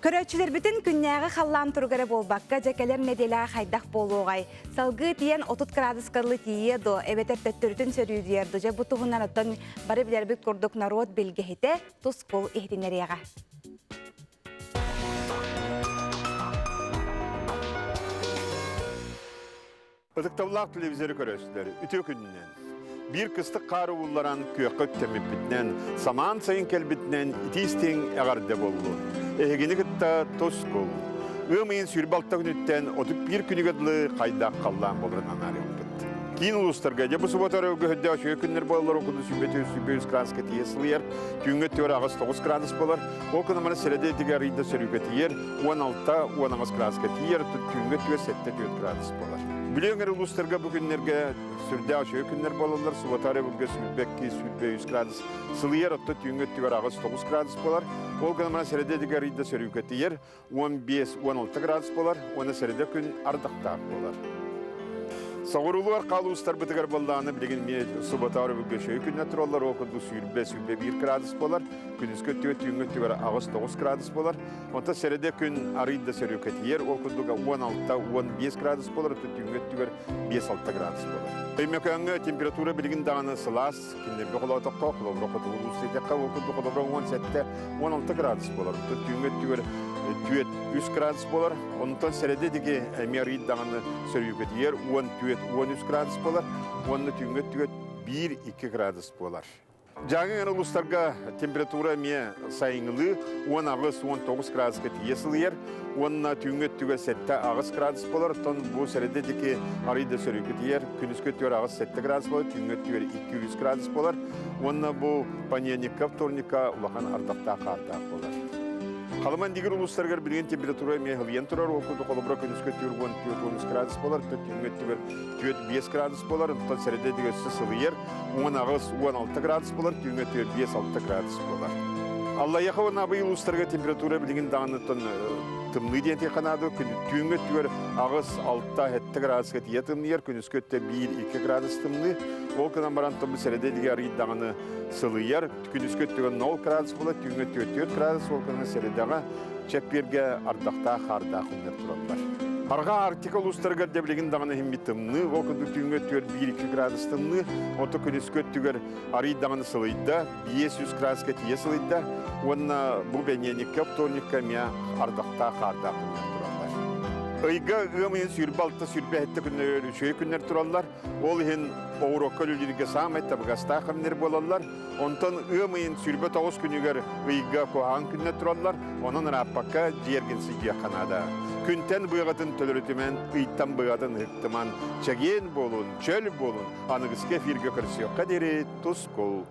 Көрөөччүлэрбитин күннээҕи халлаан туруга эрэ буолбакка, дьэ кэлэр нэдиэлэҕэ хайдах буолуоҕай? Салгыы тиийэн 30 кыраадыска дылы тиийиэ дуо, эбэтэр төттөрүтүн сөрүүдүйэр дуо? Дьэ бу туһунан оттон бары билэрбит курдук норуот билгэһитэ Тускул иһитиннэриэҕэ. Ытыктабыллаах телевизоры көрөөччүлэр, үтүө күнүнэн! Биир кыстык хаары уулларан күөххэ үктэммиппитинэн, самаан сайын кэлбитинэн итии-истиҥ эҕэрдэ буоллун! Эһигини кытта Тускул. Ыам ыйын 26 күнүттэн 31 күнүгэ дылы хайдах халлаан буоларын анаарыахпыт. Киин улуустарга дьэ бу суббота өрөгөһүрдээх үчүгэй күннэр буолаллар, ол курдук 24 градуска тиийэ сылыйар, түүҥҥү өттүгэр 8-9 градус буолар, ол гынан сэрэдэ этигэр арыйда сөрүүгэ тиийэр, 16-18 градуска тиийэр, түүҥҥү өттүгэр 7-4 градус буолар. Бүлүү өҥөр улуустарга бу күннэргэ сүрдээх үчүгэй күннэр буолаллар. Суббота өрөбүлгэ 22, 23 градус сылыйар, оттон түүҥҥү өттүгэр 8-9 градус буолар. Ол гынан баран сэрэдэ этигэр арыйда сөрүүгэ тиийэр, 15-16 градус буолар уонна сэрэдэ күн ардахтаах буолар. Соҕуруулугар хаалуустарбытыгар буоллаҕына билигин эмиэ суббота өрөбүлгэ үчүгэй күннэр тураллар, ол курдук 20-21 градус буолар, күнүскү өттүгэр түүҥҥү өттүгэр 8-9 градус буолар. Онтон сэрэдэ күн арый да сөрүүкэтийэр, ол курдук 16-15 градус буолар, оттон түүҥҥү өттүгэр 5-6 градус буолар. Өймөкөөҥҥө температура билигин даҕаны сылаас, кинилэргэ холоотоххо, холобура хотугу улуус диэтэххэ, ол курдук холобура 17-16 градус буолар. Оттон түүҥҥү өттүгэр 4-3 градус буолар. Онтон сэрэдэ диги эмиэ арый даҕаны сөрүүкэтийэр, 14-13 градус буолар. Уонна түүҥҥү өттүгэр 1-2 градус буолар. Дьааҥы эҥэр улуустарга температура эмиэ сайыҥҥылыы 18-19 градуска тиийэ сылыйар уонна түүҥҥү өттүгэр 7-8 градус буолар. Оттон бу сэрэдэ диэки арыый да сөрүүкэ тиийэр. Күнүскү өттүгэр 8-7 градус буолар, түүҥҥү өттүгэр 2-3 градус буолар. Уонна бу понедельникка, вторникка улахан ардахтаах хаардаах буолар. Халыман дигир улуустарыгар билигин температура эмиэ һылыйан турар. Ол курдук холобура күнүскү өттүгэр 14-13 градус буолар, түүҥҥү өттүгэр 4-5 градус буолар. Оттон сэрэдэ диэки өссө сылыйар. 18 16 градус буолар, түүҥҥэ 5-6 градус буолар. Аллайыаха уонна Абый улуустарга температура билигин даҕаныттан тымныы диэн тиэхэ наада. Түүҥҥү өттүгэр 8, 6, 7 градуска тиийэ тымныйар, күнүскү өттө 1-2 градус тымныы. Ол гынан баран тымныы сэрэдэ диги арый даҕаны сылыйар. Күнүскү өттүгэр 0 градус буолар, түүҥҥү өттүгэр 4 градус, ол гынан сэрэдэҕэ чэппиэргэ ардахтаах, хаардаах күннэр тураллар. Арҕаа Арктика улуустарыгар дьэ билигин даҕаны иһиммит тымныы, ол курдук түүҥҥү өттүгэр 1-2 градус тымныы, онтон күнүскү өттүгэр арыый даҕаны сылыйда, 5-3 градуска тиийэ сылыйда уонна бу бэньиэньиккэ, вторникка эмиэ ардахтаах, хаардаах күннэр тураллар. Ыйга ыам ыйын 26-27 күннэр үчүгэй күннэр тураллар. Ол иһин оҕуруокка үлэлииргэ саамай табыгастаах кэмнэр буолаллар. Онтон ыам ыйын 29 күнүгэр ыйга куһаҕан күннэр тураллар, онон ырааппакка дьиэргин сылдьыахха наада. Күнтэн быаҕытын төлөрүтүмэн, ыйтан быаҕытын ыһыктыман, чэгиэн буолун, чөл буолун, аныгыскы эфиргэ көрсүөххэ диэри тускул!